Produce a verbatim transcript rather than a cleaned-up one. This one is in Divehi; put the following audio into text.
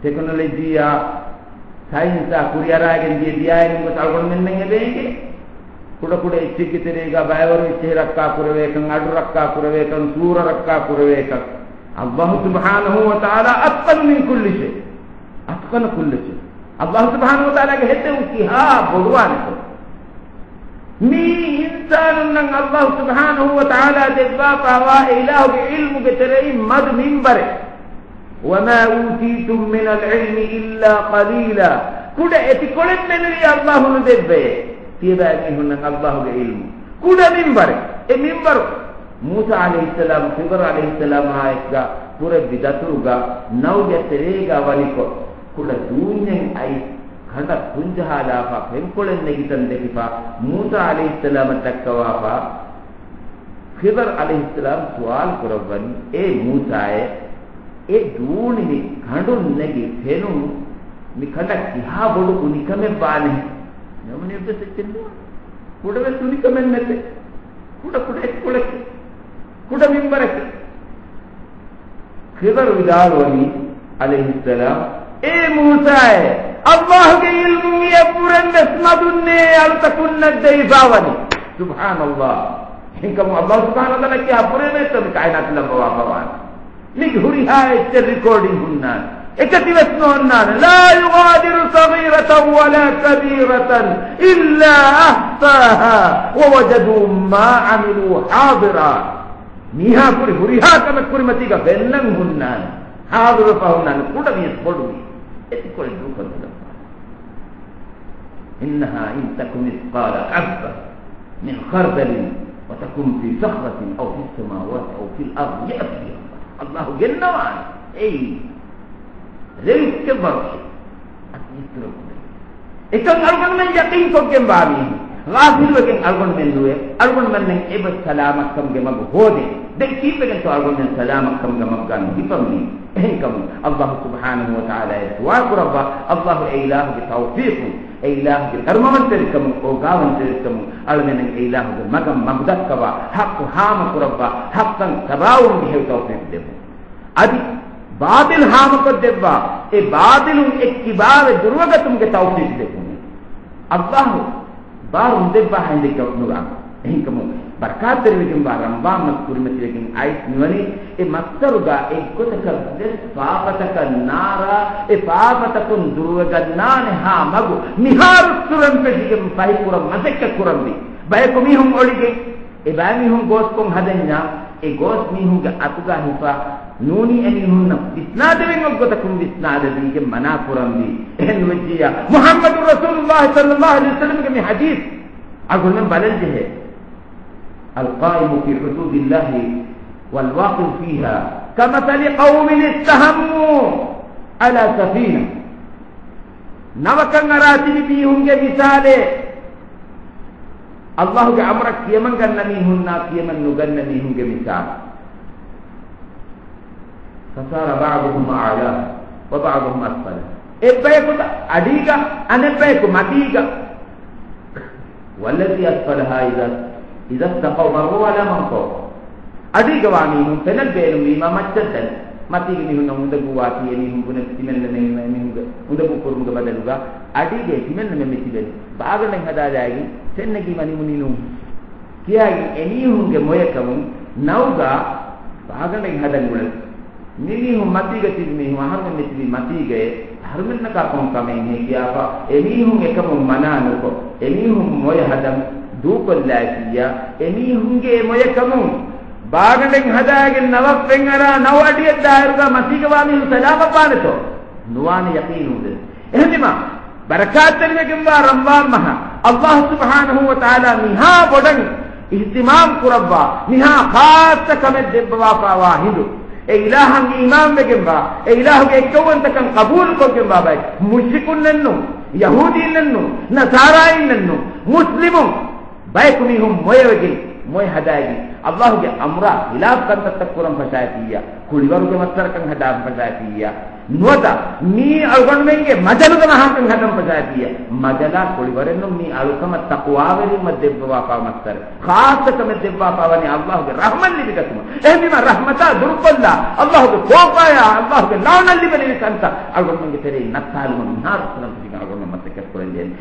ޓެކްނޮލޮޖީއާ ސައިންސާ ކުރިއަރާގެން ދިޔަ ދިޔައިރުން ގޮސް އަޅުގަނޑުމެންނަށް އެބައެނގޭ. ކުޑަކުޑަ އެއްޗެއްގެ ތެރޭގަ ބައިވަރު އެއްޗެހި ރައްކާ ކުރެވޭކަން، އަޑު ރައްކާ ކުރެވޭކަން، ސޫރަ ރައްކާ ކުރެވޭކަން. އައްލާހު ސުބްޙާނަހޫ ވަތަޢާލާ أتقن من كل شيء. أتقن كل شيء. އައްލާހު ސުބްޙާނަހޫ ވަތަޢާލާގެ ހެއްދެވުން ކިހާ ބޮޑުވާނެތޯ. މިއީ އިންސާނުންނަށް އައްލާހު ސުބްޙާނަހޫ ވަތަޢާލާ ދެއްވާފައިވާ އެ އިލާހުގެ ޢިލްމުގެ ތެރެއިން މަދު މިންބަރެއް. وما أوتيتم من العلم إلا قليلا. ކުޑަ އެތިކޮޅެއް މެނުވީ އައްލާހު ނުދެއްވައޭ. ތިޔަބައިމީހުންނަށް އައްލާހުގެ ޢިލްމު ކުޑަ މިންބަރެއް. އެ މިންބަރު މޫސާ ޢަލައިހިއްސަލާމް ޚިޟަރު ޢަލައިހިއްސަލާމާއެކުގަ ކުރެއްވި ދަތުރުގަ ނައުގެ ތެރޭގަ ވަނިކޮށް، ކުޑަ ދޫންޏެއް އައިސް ކަނޑަށް ތުންޖަހާލާފަ ފެންކޮޅެއް ނެގިތަން ދެކިފަ، މޫސާ ޢަލައިހިއްސަލާމަށް ދައްކަވާފަ، ޚިޟަރު ޢަލައިހިއްސަލާމް ސުވާލު ކުރައްވަނީ، އޭ މޫސާއޭ، އެ ދޫނި މި ކަނޑުން ނެގި ފެނުން މި ކަނޑަށް ކިހާ ބޮޑު އުނިކަމެއް ވާނެހެ؟ ނަމަނެއްވެސް އެއްޗެއް ނުވާ. ކުޑަވެސް އުނިކަމެއް ނެތޭ. ކުޑަ ކުޑަ އެއްކޮޅެއް. ކުޑަ މިންބަރެއް. ޚިޟަރު ވިދާޅުވަނީ ޢަލައިހިއްސަލާމް، އޭ މޫސާއޭ، އައްލާހުގެ ޢިލްމުން އެއަށްވުރެން ވެސް މަދުންނޭ އަޅުތަކުންނަށް ދެވިފައިވަނީ. ސުބްޙާނަﷲ. އެހެންކަމުން އައްލާހު ސުބްޙާނަހޫ ވަތަޢާލާ ކިހާ ފުރޭނެތޯ މި ކާއިނާތު ލައްވަވާފައިވާނީ. މީގެ ހުރިހާ އެއްޗެއް ރިކޯޑިން ހުންނާނެ. އެކަތި ވެސް ނޯންނާނެ. لا يغادر صغيرة ولا كبيرة إلا أحصاها ووجدوا ما عملوا حاضرا. މީހާ ކުރި ހުރިހާ ކަމެއް ކުރިމަތީގަ ފެންނަން ހުންނާނެ. ޙާޟިރުވެފަ ހުންނާނެ. ކުޑަ މިޔަސް ބޮޑު މިޔަސް. އެތިކޮޅެއް ދޫކޮށްލަފަ. إنها إن تك مثقال حبة من خردل فتكن في صخرة أو في السماوات أو في الأرض يأت بها الله. އައްލާހު ގެންނަވާނެ. އެއީ ރެވިއްކެއް ވަރު އެއީ. އަތި އިތުރަކު އެކަން އަޅުގަނޑުމެން ޔަޤީންކޮށްގެންވާ މީހުން. ޣާފިލުވެގެން އަޅުގަނޑުމެން ނުވޭ. އަޅުގަނޑުމެންނަށް އެބަ ސަލާމަތްކަމުގެ މަގު ހޯދޭ. ދެން ކީއްވެގެންތޯ އަޅުގަނޑުމެން ސަލާމަތްކަމުގެ މަގުގަ މި ހިފަންވީ؟ އެހެންކަމުން އައްލާހު ސުބްޙާނަހޫ ވަތަޢާލާއަށް ދުޢާ ކުރައްވާ، އައްލާހު އެ އިލާހުގެ ތައުފީޤުން، އެ އިލާހުގެ ދަރުމަވަންތެރިކަމުން، އޯގާވަންތެރިކަމުން އަޅުގަނޑުމެން އެ އިލާހުގެ މަގަށް މަގުދައްކަވާ، ޙައްޤު ހާމަކުރައްވާ، ޙައްޤަށް ތަބާވުމުގެ ހެޔޮ ތައުފީޤު ދެއްވުން. އަދި ބާޠިލް ހާމަކޮށްދެއްވާ، އެ ބާޠިލުން އެއްކިބާވެ ދުރުވަގަތުމުގެ ތައުފީޤު ދެއްވުން. އައްލާހު ބާރު ނުދެއްވާ ހިނދެއްގަ ނުވާ. އެހެންކަމުން ބަރަކާތްތެރިވެގެންވާ ރަމަޟާން މަސް ކުރިމަތިވެގެން އައިސް މިވަނީ އެ މަސްތަރުގަ އެއްގޮތަކަށް ވެސް ފާފަތަކަށް ނާރާ، އެ ފާފަތަކުން ދުރުވެގަންނާނެ ހާ މަގު މިހާރު ސުރަން ފެށިގެން ފަހިކުރަން މަސައްކަތް ކުރަންވީ. ބަޔަކު މީހުން އޮޅިގެން އެ ބައިމީހުން ގޯސްކޮށް ހަދަންޏާ، އެ ގޯސް މީހުންގެ އަތުގަ ހިފާ ނޫނީ އެމީހުންނަށް ވިސްނާދެވެން އޮއްގޮތަކުން ވިސްނާދެވީގެން މަނާ ކުރަންވީ. އެހެން ނުވެއްޖިއްޔާ، މުޙައްމަދު ރަސޫލުﷲ ޞައްލަﷲ ޢަލައިހި ވަސައްލަމްގެ މި ޙަދީޘް އަޅުގަނޑުމެން ބަލަން ޖެހޭ. القائم في حدود الله والواقع فيها كمثل قوم استهموا على سفينة. ނަވަކަށް އަރާ ތިބި މީހުންގެ މިސާލެއް، އައްލާހުގެ އަމުރަށް ކިޔަމަން ގަންނަ މީހުންނާ ކިޔަމަން ނުގަންނަ މީހުންގެ މިސާލު. فصار بعضهم أعلى وبعضهم أسفل. އެއްބަޔަކު އަޑީގަ، އަނެއްބަޔަކު މަތީގަ. والذي أسفلها إذا، إذا استقوا مروا على من فوقهم. އަޑީގަވާ މީހުން ފެނަށް ބޭނުންވީމަ މައްޗަށް ދަނީ. މަތީގެ މީހުންނަށް އުނދަގޫވާތީ އެމީހުން ބުނެ ތިމެންނަމެން އެމީހުންގެ އުނދަގޫ ކުރުމުގެ ބަދަލުގަ އަޑީގައި ތިމެންނަމެން މި ތިބެނީ. ބާގަނޑެއް ހަދާލާގެން ފެންނަގީމަ ނިމުނީ ނޫން. ކިޔާގެން އެމީހުންގެ މޮޔަކަމުން ނައުގަ ބާގަނޑެއް ހަދަން އުޅެން. މިމީހުން މަތީގަ ތިބި މީހުން އަހަރުމެން މިތިބީ މަތީގައޭ، އަހަރުމެންނަކާ ކޮން ކަމެއްހޭ ކިޔާފަ، އެމީހުން އެކަމުން މަނާ ނުކޮށް، އެމީހުން މޮޔަ ހަދަން ދޫކޮށްލާތިއްޔާ، އެމީހުންގެ އެ މޮޔަކަމުން ބާގަނޑެއް ހަދާގެން ނަވަށް ފެން އަރާ ނަވް އަޑިއަށް ދާއިރުގަ މަތީގަވާ މީހުން ސަލާމަތްވާނެތޯ؟ ނުވާނެ ޔަޤީނުން ވެސް. އެހެންވީމަ، ބަރަކާތްތެރިވެގެންވާ ރަމަޟާން މަހަށް އައްލާހު ސުބްޙާނަހޫ ވަތަޢާލާ މިހާ ބޮޑަށް އިހްތިމާމް ކުރައްވާ، މިހާ ޚާއްޞަ ކަމެއް ދެއްވަވާފައިވާ ހިނދު، އެ އިލާހަށް އީމާންވެގެންވާ، އެ އިލާހުގެ އެއްކައުވަންތަކަން ޤަބޫލުކޮށްގެންވާ ބައެއް މުޝްރިކުންނެއްނު، ޔަހޫދީންނެއްނު، ނަޞާރާއިންނެއްނު، މުސްލިމުން ބަޔަކު މީހުން މޮޔަވެގެން މޮޔަ ހަދާއިގެން އައްލާހުގެ އަމުރާ ހިލާފް ކަންތައްތައް ކުރަން ފަށާތިއްޔާ، ކުޅިވަރުގެ މައްސަރަކަން ހަދާން ފަށާތިއްޔާ، ނުވަތަ މީ އަޅުގަނޑުމެންގެ މަޖަލުގެ ވާހަކަ ހަދަން ފަށާތިއްޔާ، މަޖަލާ ކުޅިވަރެއްނު، މީ އަޅުކަމަށް ތަޤްވާވެރިވުމަށް ދެއްވަވާފާ މައްސަރެއް. ޚާއްޞަ ކަމެއް ދެއްވާފާ ވަނީ އައްލާހުގެ ރަޙްމަތް ލިބިގަތުމަށް. އެހެންވީމާ ރަޙްމަތާ ދުރުކޮށްލާ، އައްލާހުގެ ކޯފާޔާ، އައްލާހުގެ ލަޢުނަތް ލިބެނިވި ކަންތައް އަޅުގަނޑުމެންގެ ތެރެއިން ނައްތާލުމަށް މިހާރު ކުރަން ފެށިގެން އަޅުގަނޑުމެން މަސައްކަތް ކުރަން ޖެހޭނެ.